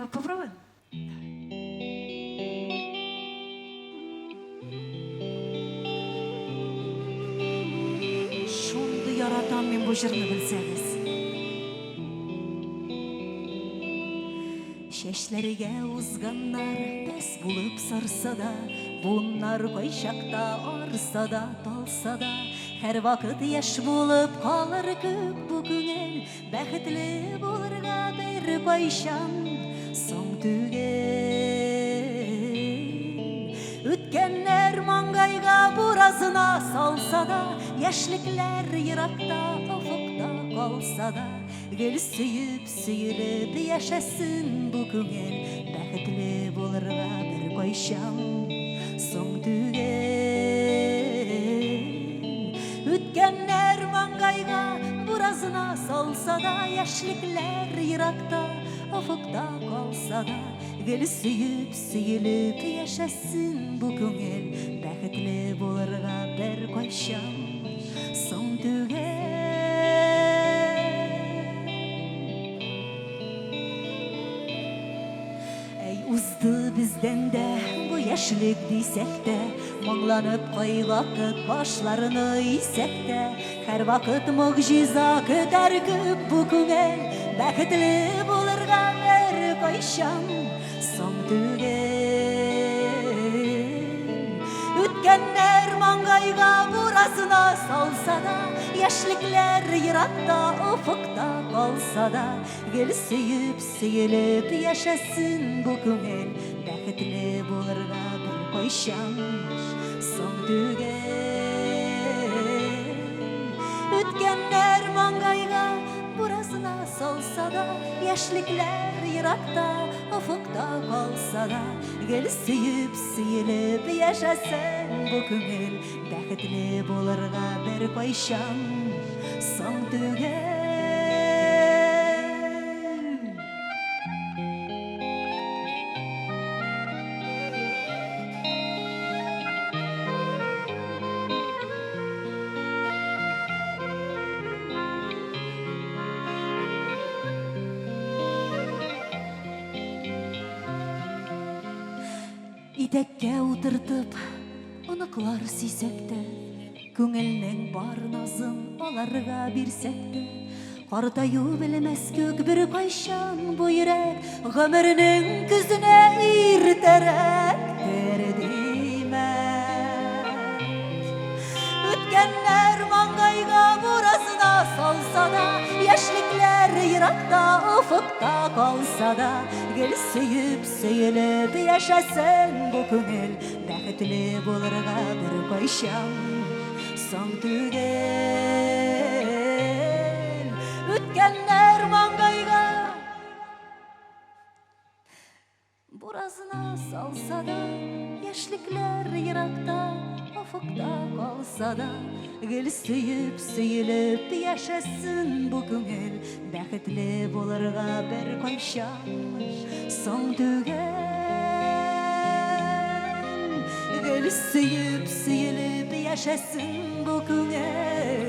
Попробуем? Шундый яратам мин бу җырны белсәгез. Чәчләргә узганнар бәс булып сарса да, буыннар кайчакта арса да, талса да, һәрвакыт яшь булып калыр күк бу күңел, бәхетле булырга беркайчан соң түгел. Үткәннәр маңгайга буразына салса да, яшьлекләр еракта офыкта калса да, гел сөеп, сөелеп яшәсен бу күңел, бәхетле булырга беркайчан соң түгел. Үткәннәр маңгайга буразына салса да, яшьлекләр еракта офыкта калса да, гел сөеп, сөелеп яшәсен бу күңел, бәхетле булырга беркайчан соң түгел. Әй, узды бездән дә бу яшьлек дисәк тә, моңланып кайвакыт башларны исәк тә, һәрвакыт могҗиза көтәр күк бу күңел, бәхетле булырга беркайчан соң түгел. Үткәннәр маңгайга буразына салса да, яшьлекләр еракта офыкта калса да, гел сөеп, сөелеп яшәсен бу күңел, бәхетле булырга беркайчан соң түгел. Үткәннәр маңгайга буразына салса да, яшьлекләр еракта офыкта калса да, гел сөеп, сөелеп яшәсен бу күңел, бәхетле булырга беркайчан соң түгел. Итәккә утыртып, оныклар сөйсәк тә, күңелнең бар назын аларга бирсәк тә, картаю белмәс күк беркайчан бу йөрәк, гомернең көзенә иртәрәктер димәк. Үткәннәр маңгайга буразына салса да, яшьлекләр еракта офыкта калса да, гел сөеп, сөелеп яшәсен бу күңел, бәхетле булырга беркайчан соң түгел. Үткәннәр маңгайга буразына салса да, яшьлекләр еракта офыкта калса да, гел сөеп, сөелеп яшәсен бу күңел, бәхетле булырга беркайчан соң түгел. Гел сөеп, сөелеп яшәсен бу күңел.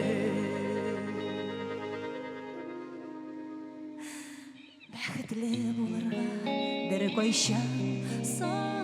Бәхетле булырга беркайчан соң.